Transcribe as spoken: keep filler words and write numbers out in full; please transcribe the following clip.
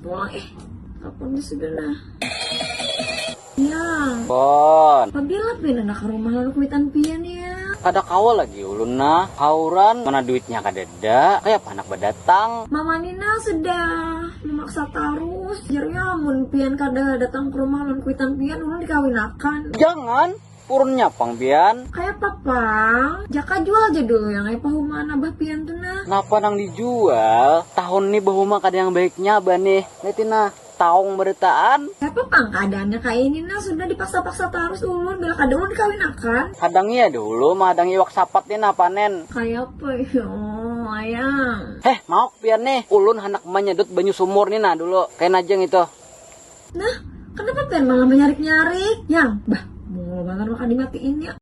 Pulang eh. Kapan dia sudah nah. Yang Pon. Pabila pian anak rumah lalu kuitan pian ya. Kada kawa lagi ulun nah. Hauran mana duitnya kadada. Kaya apa anak badatang. Mama Nina sudah memaksa tarus. Jarnya mun pian kada datang ke rumah lalu kuitan pian ulun dikawinakan. Jangan. Purunnya pang pian. Kaya apa pang? Jaka jual aja dulu yang kaya pahumaan abah pian tuh nah. Napa nang dijual? Tahun nih bahuma kada yang baiknya abah nih. Lihat nah. Taung beritaan. Siapa pang keadaannya kayak ini nah sudah dipaksa-paksa terus ulun bila kada ulun dikawinakan. Hadangi ya dulu mah hadangi iwak sapat nih nah panen. Kayak apa ya ayang. Heh mauk pian nih ulun hendak menyedot banyu sumur nih nah dulu kayak najeng itu. Nah kenapa pian malah menyarik-nyarik yang bah mau banget makan dimatiin ya.